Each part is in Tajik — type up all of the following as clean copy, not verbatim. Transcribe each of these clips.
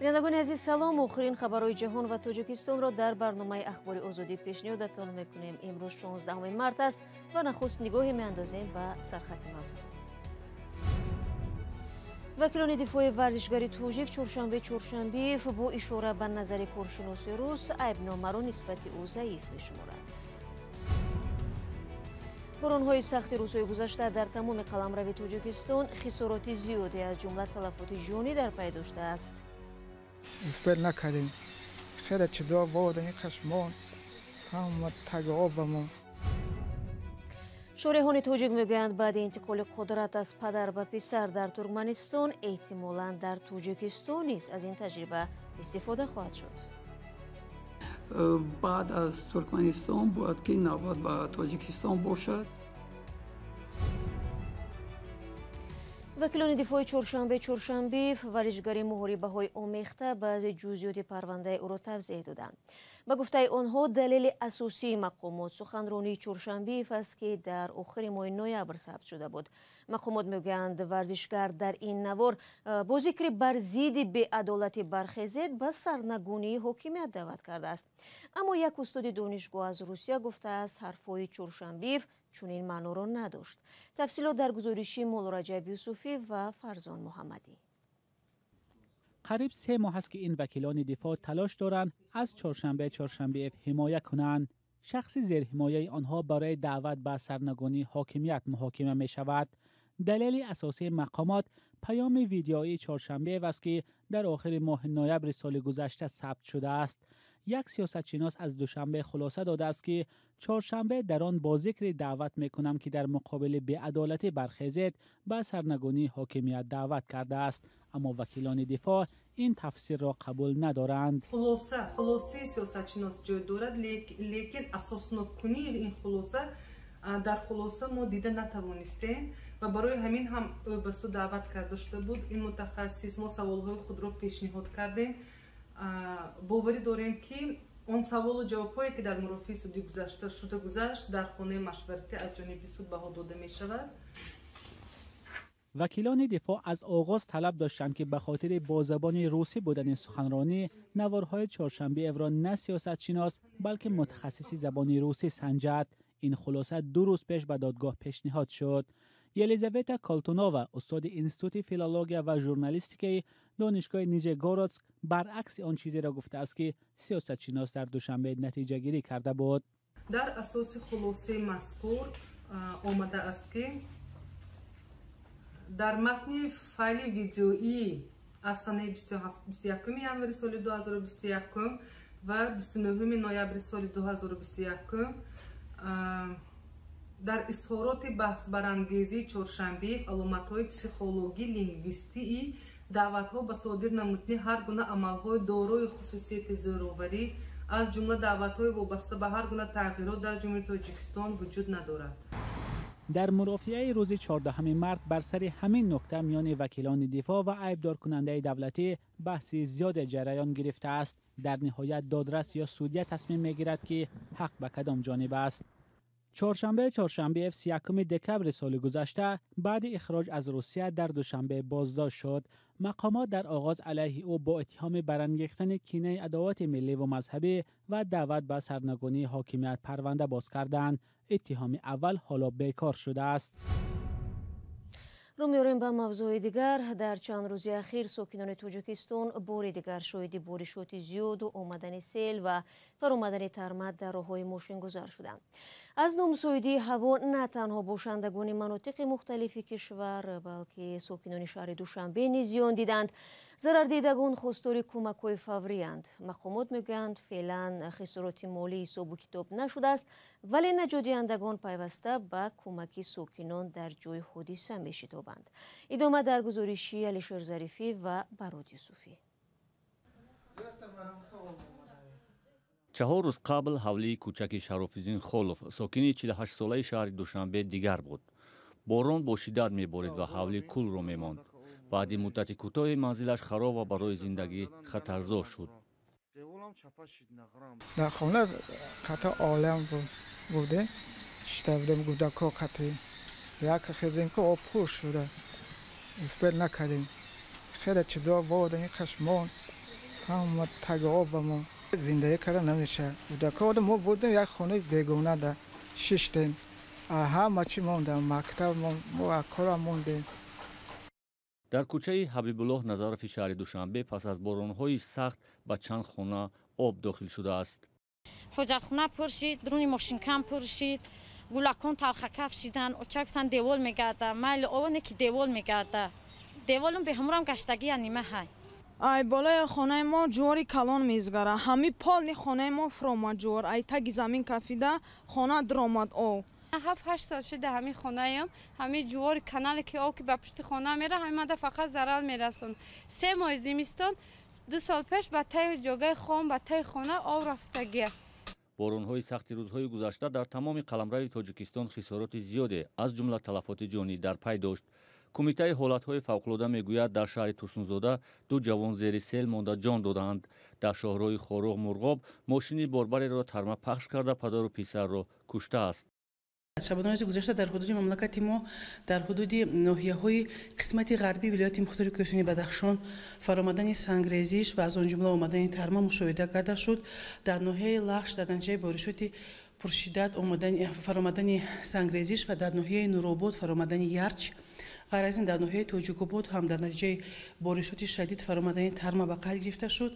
Бинандагони азиз, салом. Охирин хабарҳои ҷаҳон ва Тоҷикистонро дар барномаи Ахбори Озодӣ пешниҳодатон мекунем. Имрӯз 16 март аст ва нахуст нигоҳе меандозем ба сархати мавзӯъ. Вакилони дифои варзишгари тоҷик Чоршанбе Чоршанбиев бо ишора ба назари коршиноси рус айбномаро нисбати ӯ заиф мешуморад. Боронҳои сахти рӯзҳои гузашта дар тамоми қаламрави Тоҷикистон хисороти зиёде аз ҷумла талафоти ҷонӣ дар пай доштааст. Успел накардем. Хеле чизо бодани қашмон, ҳама таги обамон. Шореҳони тоҷик мегӯянд, баъди интиқоли қудрат аз падар ба писар дар Туркманистон, эҳтимолан дар Тоҷикистон низ аз ин таҷриба истифода хоҳад шуд. Баъд аз Туркманистон бояд ки навбат ба Тоҷикистон бошад. Вакилони дифои Чоршанбе Чоршанбиев варзишгари муҳорибаҳои омехта баъзе ҷузъиёти парвандаи ӯро тавзеҳ доданд. Ба гуфтаи онҳо, далели асосии мақомот суханронии Чоршанбиев аст, ки дар охири моҳи ноябр сабт шуда буд. Мақомот мегӯянд, варзишгар дар ин навор бо зикри бар зидди беадолатӣ бархезед ба сарнагунии ҳокимият даъват кардааст. Аммо як устоди донишгоҳ аз Русия гуфтааст, ҳарфҳои Чоршанбиев чунин маъноро надошт. Тафсилот дар гузориши Муллораҷаб Юсуфӣ ва Фарзон Муҳаммадӣ. Қариб 3 моҳ аст, ки ин вакилони дифоъ талош доранд аз Чоршанбе Чоршанбиев ҳимоя кунанд. Шахси зерҳимояи онҳо барои даъват ба сарнагунии ҳокимият муҳокима мешавад. Далели асосии мақомот паёми видеоии Чоршанбеев аст, ки дар охири моҳи ноябри соли гузашта сабт шудааст. Як сиёсатшинос аз Душанбе хулоса додааст, ки Чоршанбе дар он бо зикри даъват мекунам, ки дар муқобили беадолатӣ бархезед, ба сарнагунии ҳокимият даъват кардааст. Аммо вакилони дифоъ ин тафсирро қабул надоранд. Хулосаи сиёсатшинос ҷой дорад, лекин асосноккунии ин хулоса дар хулоса мо дида натавонистем ва барои ҳамин ҳам ӯ ба суд даъват карда шуда буд. Ин мутахассис мо саволҳои худро пешниҳод кардем. Боварӣ дорем, ки он саволу ҷавобҳое, ки дар мурофиаи судӣ гузашта шуда гузашт, дар хонаи машваратӣ аз ҷониби суд баҳо дода мешавад. Вакилони дифоъ аз оғоз талаб доштанд, ки ба хотири бо забони русӣ будани суханронӣ наворҳои Чоршанбиевро на сиёсатшинос, балки мутахассиси забони русӣ санҷад. Ин хулоса 2 рӯз пеш ба додгоҳ пешниҳод шуд. Елизавета Колтунова, устоди Институти филология ва журналистикаи Донишгоҳи Нижегородск, баръакси он чизеро гуфтааст, ки сиёсатшинос дар Душанбе натиҷагирӣ карда буд. Дар асоси хулосаи мазкур омадааст, ки дар матни файли видеоӣ аз санаи 21 январи соли 2021 ва 29 ноябри соли 2021 дар изҳороти баҳсбарангезии Чоршанбиев аломатҳои психологӣ, лингвистии даъватҳо ба содир намудани ҳар гуна амалҳои дорои хусусияти зӯроварӣ, аз ҷумла даъватҳои вобаста ба ҳар гуна тағйирот дар Ҷумҳурии Тоҷикистон вуҷуд надорад. Дар мурофиаи рӯзи 14 март бар сари ҳамин нукта миёни вакилони дифоъ ва айбдоркунандаи давлатӣ баҳси зиёде ҷараён гирифтааст. Дар ниҳоят додрас ё судя тасмим мегирад, ки ҳақ ба кадом ҷониб аст. Чоршанбе Чоршанбиев 31 декабри соли гузашта баъди ихроҷ аз Русия дар Душанбе боздошт шуд. Мақомот дар оғоз алайҳи ӯ бо иттиҳоми барангехтани кинаи адовати миллӣ ва мазҳабӣ ва даъват ба сарнагунии ҳокимият парванда боз карданд. Иттиҳоми аввал ҳоло бекор шудааст. Рӯ меорем ба мавзӯи дигар. Дар чанд рӯзи ахир сокинони Тоҷикистон бори дигар шоҳиди боришоти зиёду омадани сел ва фаромадани тармат дар роҳҳои мошингузар шуданд. Аз номусоидии ҳаво на танҳо бошандагони манотиқи мухталифи кишвар, балки сокинони шаҳри Душанбе низ зиён диданд. Зарардидагон хостори кӯмакҳои фавриянд. Мақомот мегӯянд, феълан хисороти молӣ ҳисобу китоб нашудааст, вале наҷотдиҳандагон пайваста ба кӯмаки сокинон дар ҷои ҳодиса мешитобанд. Идома дар гузориши Алишер Зарифӣ ва Барод Юсуфӣ. 4 рӯз қабл ҳавлии кӯчаки Шарофиддин Холов, сокини 48-солаи шаҳри Душанбе, дигар буд. Борон бо шиддат меборид ва ҳавлӣ кулро мемонд. Баъди муддати кӯтоҳи манзилаш хароб ва барои зиндагӣ хатарзо шуд. Дар хона қата олам будем, шишта будем гудако қати. Як хезем, ки об пур шуда. Успел накардем. Хеле чизо бодани қашмон, Ҳама таги об ба мо зиндагӣ карда намешавад. Кӯдакҳо мо бурдем як хонаи бегона да шиштем. Ҳама чӣ мондам, мактаб мо кора мондем. Дар кӯчаи Ҳабибуллоҳ Назарови шаҳри Душанбе пас аз боронҳои сахт ба чанд хона об дохил шудааст. Ҳоҷатхона пур шид, дуруни мошинкам пур шид, гулакон талхакаф шидан, оча гуфтан девол мегарда, майли овоне ки девол мегарда. Деволум беҳамурам гаштагия нима ҳай. Ай болои хонаи мо ҷувори калон мезгара. Ҳами полни хонаи мо фуромад ҷувор. Ай таги замин кафида хона дуромад ов. 7-8 сол шуда ҳамин хонаям, ҳамин ҷувори канале ки об ки ба пушти хона мера, ҳамин мада фақат зарар мерасон. 3 моҳи зимистон 2 сол пеш ба таи ҷогаи хом, ба таи хона об рафтагия. Боронҳои сахти рӯзҳои гузашта дар тамоми қаламрави Тоҷикистон хисороти зиёде, аз ҷумла талафоти ҷонӣ дар пай дошт. Кумитаи ҳолатҳои фавқулода мегӯяд, дар шаҳри Турсунзода 2 ҷавон зери сел монда ҷон додаанд. Дар шоҳроҳи Хоруғ Мурғоб мошини борбареро тарма пахш карда падару писарро куштааст. Шабонарӯзи гузашта дар ҳудуди мамлакати мо, дар ҳудуди ноҳияҳои қисмати ғарбии вилояти мухтори кӯҳистони Бадахшон фаромадани сангрезиш ва аз он ҷумла омадани тарма мушоҳида карда шуд. Дар ноҳияи Лахш дар натиҷаи боришоти пуршиддат фаромадани сангрезиш ва дар ноҳияи Нуробод фаромадани ярч. Ғайр аз ин дар ноҳияи Тоҷикобод ҳам дар натиҷаи боришоти шадид фаромадани тарма ба қайд гирифта шуд.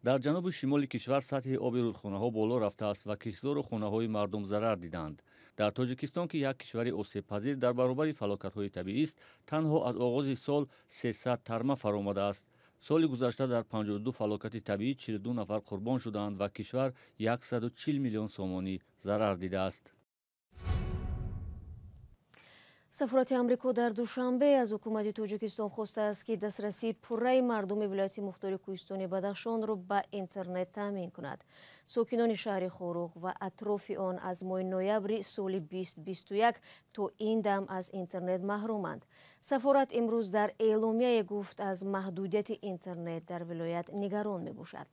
Дар ҷанубу шимоли кишвар сатҳи оби рудхонаҳо боло рафтааст ва киштзору хонаҳои мардум зарар диданд. Дар Тоҷикистон, ки як кишвари осебпазир дар баробари фалокатҳои табиист, танҳо аз оғози сол 300 тарма фаромадааст. Соли гузашта дар 52 фалокати табиӣ 42 нафар қурбон шудаанд ва кишвар 140 миллион сомонӣ зарар дидааст. Сафорати Амрико дар Душанбе аз ҳукумати Тоҷикистон хостааст, ки дастрасии пурраи мардуми вилояти мухтори кӯҳистони Бадахшонро ба интернет таъмин кунад. Сокинони шаҳри Хоруғ ва атрофи он аз моҳи ноябри соли 2021 то ин дам аз интернет маҳруманд. Сафорат имрӯз дар эъломияе гуфт, аз маҳдудияти интернет дар вилоят нигарон мебошад.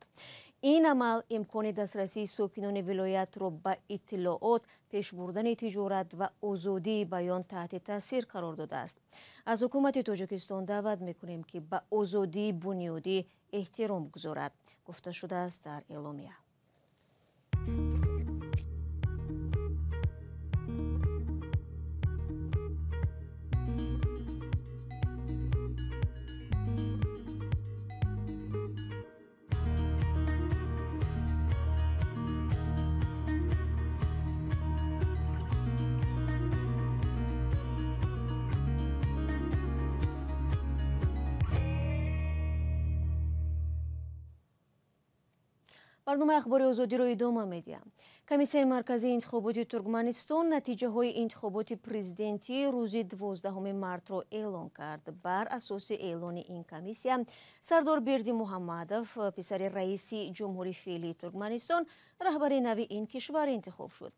Ин амал имкони дастрасии сокинони вилоятро ба иттилоот, пешбурдани тиҷорат ва озодии баён таҳти таъсир қарор додааст. Аз ҳукумати Тоҷикистон даъват мекунем, ки ба озодии бунёдӣ эҳтиром гузорад, гуфта шудааст дар эъломия. Барномаи ахбори озодиро идома медиҳам. Комиссияи марказии интихоботи Туркманистон натиҷаҳои интихоботи президентии рӯзи 12 мартро эълон кард. Бар асоси эълони ин комиссия, Сардор Бердимуҳаммадов, писари раиси ҷумҳури феълии Туркманистон, раҳбари нави ин кишвар интихоб шуд.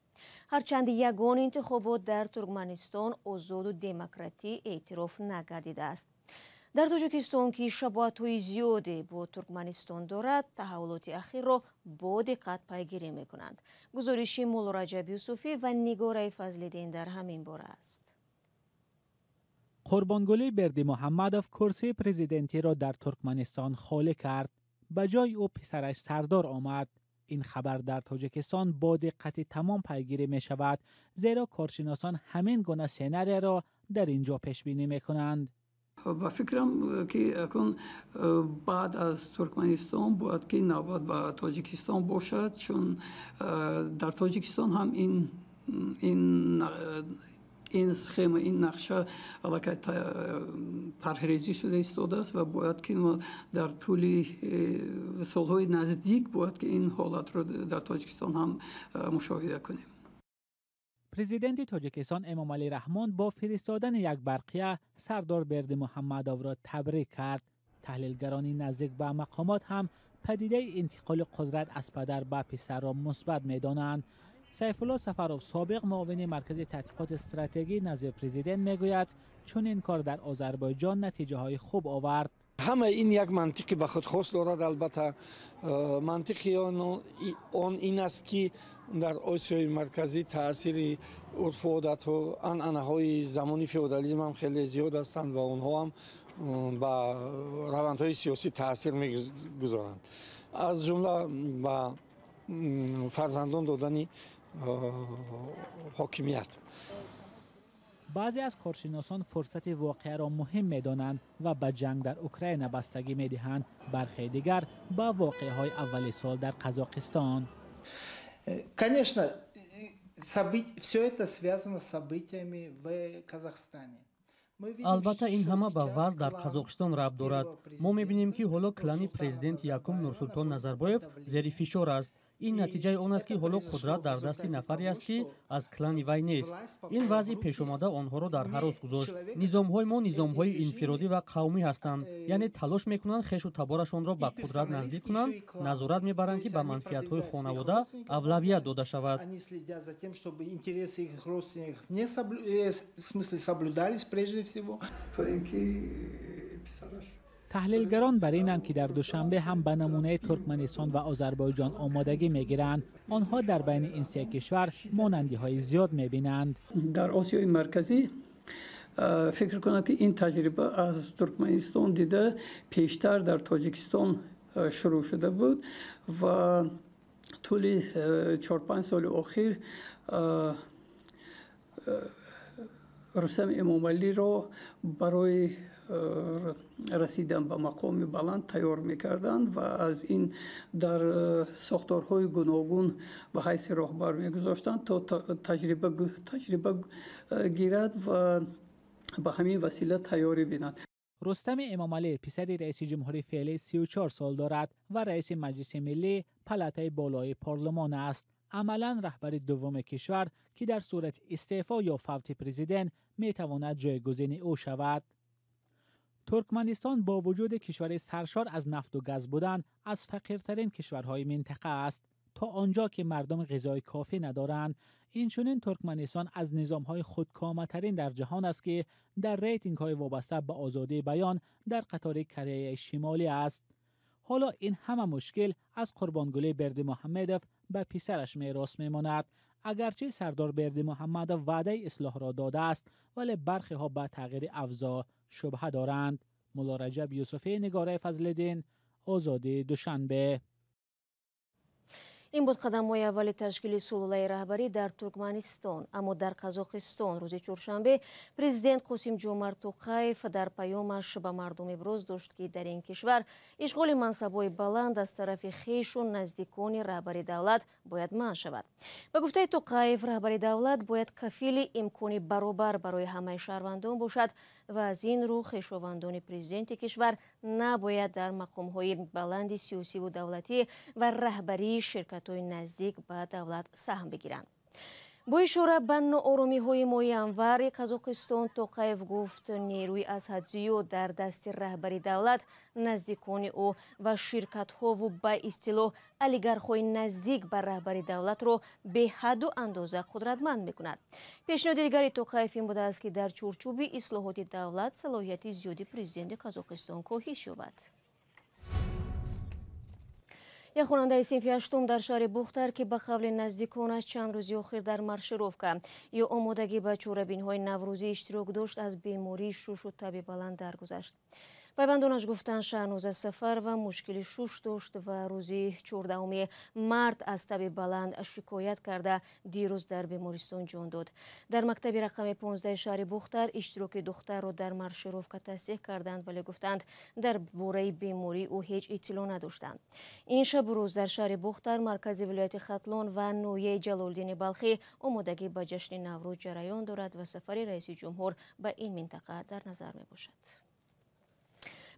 Ҳарчанд ягон интихобот дар Туркманистон озоду демократӣ эътироф нагардидааст. Дар Тоҷикистон, ки шабоҳатҳои зиёде бо Туркманистон дорад, таҳаввулоти ахирро бо диққат пайгирӣ мекунанд. Гузориши Муллораҷаб Юсуфӣ ва Нигораи Фазлиддин дар ҳамин бора аст. Қурбонгулӣ Бердимуҳаммадов курсии президентиро дар Туркманистон холӣ кард. Ба ҷои ӯ писараш Сардор омад. Ин хабар дар Тоҷикистон бо диққати тамом пайгирӣ мешавад, зеро коршиносон ҳамин гуна сценарияро дар ин ҷо пешбинӣ мекунанд. Ба фикрам, ки акун баъд аз Туркманистон бояд ки навбат ба Тоҷикистон бошад, чун дар Тоҷикистон ҳам ин схема, ин нақша аллакай тарҳрезӣ шуда истодааст ва бояд ки мо дар тӯли солҳои наздик бояд ки ин ҳолатро дар Тоҷикистон ҳам мушоҳида кунем. Президенти Тоҷикистон Эмомалӣ Раҳмон бо фиристодани як барқия Сардор Бердимуҳаммадовро табрик кард. Таҳлилгарони наздик ба мақомот ҳам падидаи интиқоли қудрат аз падар ба писарро мусбат медонанд. Сайфулло Сафаров, собиқ муовини маркази таҳқиқоти стратегӣ назди президент, мегӯяд чунин кор дар Озарбойҷон натиҷаҳои хуб овард. Ҳамаи ин як мантиқи ба худ хос дорад. Албатта, мантиқи он ин аст, ки дар Осиёи Марказӣ таъсири урфу одатҳо, анъанаҳои замони феодализм ҳам хеле зиёд ҳастанд ва онҳо ҳам ба равандҳои сиёсӣ таъсир мегузоранд, аз ҷумла ба фарзандон додани ҳокимият. Баъзе аз коршиносон фурсати воқеаро муҳим медонанд ва ба ҷанг дар Украина бастагӣ медиҳанд. Бархе дигар ба воқеаҳои аввали сол дар Қазоқистон. Конечно, все это связано с событиями в Казахстане. Албатта, ин ҳама ба вазъ дар Қазоқистон рабт дорад. Мо мебинем, ки ҳоло клани президенти якум Нурсултон Назарбоев зери фишор аст. Ин натиҷаи он аст, ки ҳоло қудрат дар дасти нафаре аст, ки аз клани вай нест. Ин вазъи пешомада онҳоро дар ҳарос гузошт. Низомҳои мо низомҳои инфиродӣ ва қавмӣ ҳастанд, яъне талош мекунанд хешу таборашонро ба қудрат наздик кунанд, назорат мебаранд, ки ба манфиатҳои хонавода авлавият дода шавад. Они следят за тем, чтобы интересы их родственников не в смысле соблюдались прежде всего. То ин ки писараш. Таҳлилгарон бар инанд, ки дар Душанбе ҳам ба намунаи Туркманистон ва Озарбойҷон омодагӣ мегиранд. Онҳо дар байни ин се кишвар монандиҳои зиёд мебинанд. Дар Осиёи Марказӣ фикр кунам, ки ин таҷриба аз Туркманистон дида пештар дар Тоҷикистон шурӯъ шуда буд ва тӯли 4-5 соли охир Рустам Эмомалиро барои расидан ба мақоми баланд тайёр мекарданд ва аз ин дар сохторҳои гуногун ба ҳайси роҳбар мегузоштанд, то таҷриба гирад ва ба ҳамин васила тайёрӣ бинад. Рустами Эмомалӣ, писари раиси ҷумҳури феълӣ, 34 сол дорад ва раиси Маҷлиси Миллӣ, палатаи болои парлумон аст. Амалан раҳбари дуввуми кишвар, ки дар сурати истеъфо ё фавти президент метавонад ҷойгузини ӯ шавад. Туркманистон бо вуҷуди кишвари саршор аз нафту газ будан аз фақиртарин кишварҳои минтақа аст, то он ҷо ки мардум ғизои кофӣ надоранд. Инчунин Туркманистон аз низомҳои худкоматарин дар ҷаҳон аст, ки дар рейтингҳои вобаста ба озодии баён дар қатори Кореяи Шимолӣ аст. Ҳоло ин ҳама мушкил аз Қурбонгулӣ Бердимуҳаммедов ба писараш мерос мемонад. Агарчи Сардор Бердимуҳаммадов ваъдаи ислоҳро додааст, вале бархеҳо ба тағйири авзоъ шубҳа доранд. Мулло Раҷаб Юсуфӣ, Нигораи Фазлиддин, Озодӣ, Душанбе. Ин буд қадамҳои аввали ташкили сулолаи раҳбарӣ дар Туркманистон. Аммо дар Қазоқистон рӯзи чоршанбе президент Қосим Ҷомарт Тоқаев дар паёмаш ба мардум иброз дошт, ки дар ин кишвар ишғоли мансабҳои баланд аз тарафи хешу наздикони раҳбари давлат бояд манъ шавад. Ба гуфтаи Тоқаев, раҳбари давлат бояд кафили имкони баробар барои ҳамаи шаҳрвандон бошад ва аз ин рӯ хешовандони президенти кишвар набояд дар мақомҳои баланди сиёсиву давлатӣ ва раҳбарии ширкатҳои наздик ба давлат саҳм бигиранд. Бо ишора ба нооромиҳои моҳи январи Қазоқистон, Тоқаев гуфт, нерӯи аз ҳад зиёд дар дасти раҳбари давлат, наздикони ӯ ва ширкатҳову ба истилоҳ олигархҳои наздик ба раҳбари давлатро беҳадду андоза қудратманд мекунад. Пешниҳоди дигари Тоқаев ин будааст, ки дар чорчӯби ислоҳоти давлат салоҳияти зиёди президенти Қазоқистон коҳиш ёбад. Як хонандаи синфи ҳаштум дар шаҳри Бухтар, ки ба қавли наздиконаш чанд рӯзи охир дар маршировка ё омодагӣ ба чорабиниҳои наврӯзӣ иштирок дошт, аз бемории шушу таби баланд даргузашт. Пайвандонаш гуфтанд, Шаҳноза Сафарова мушкили шуш дошт ва рӯзи 14 март аз таби баланд шикоят карда, дирӯз дар бемористон ҷон дод. Дар мактаби рақами 15 шаҳри Бухтар иштироки духтарро дар маршировка тасдиқ карданд, вале гуфтанд, дар бораи бемории ӯ ҳеҷ иттилоъ надоштанд. Ин шабу рӯз дар шаҳри Бухтар, маркази вилояти Хатлон ва ноҳияи Ҷалолиддини Балхӣ омодагӣ ба ҷашни Наврӯз ҷараён дорад ва сафари раиси ҷумҳур ба ин минтақа дар назар мебошад.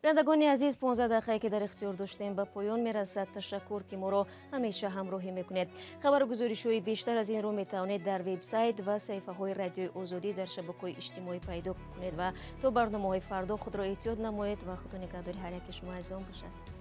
Бинандагони азиз, 15 дақиқае ки дар ихтиёр доштем ба поён мерасад. Ташаккур, ки моро ҳамеша ҳамроҳӣ мекунед. Хабару гузоришҳои бештар аз инро метавонед дар вебсайт ва саҳифаҳои Радиои Озодӣ дар шабакаҳои иҷтимоӣ пайдо кунед ва то барномаҳои фардо худро эҳтиёт намоед ва Худо нигаҳдори ҳар яки шумо азизон бошад.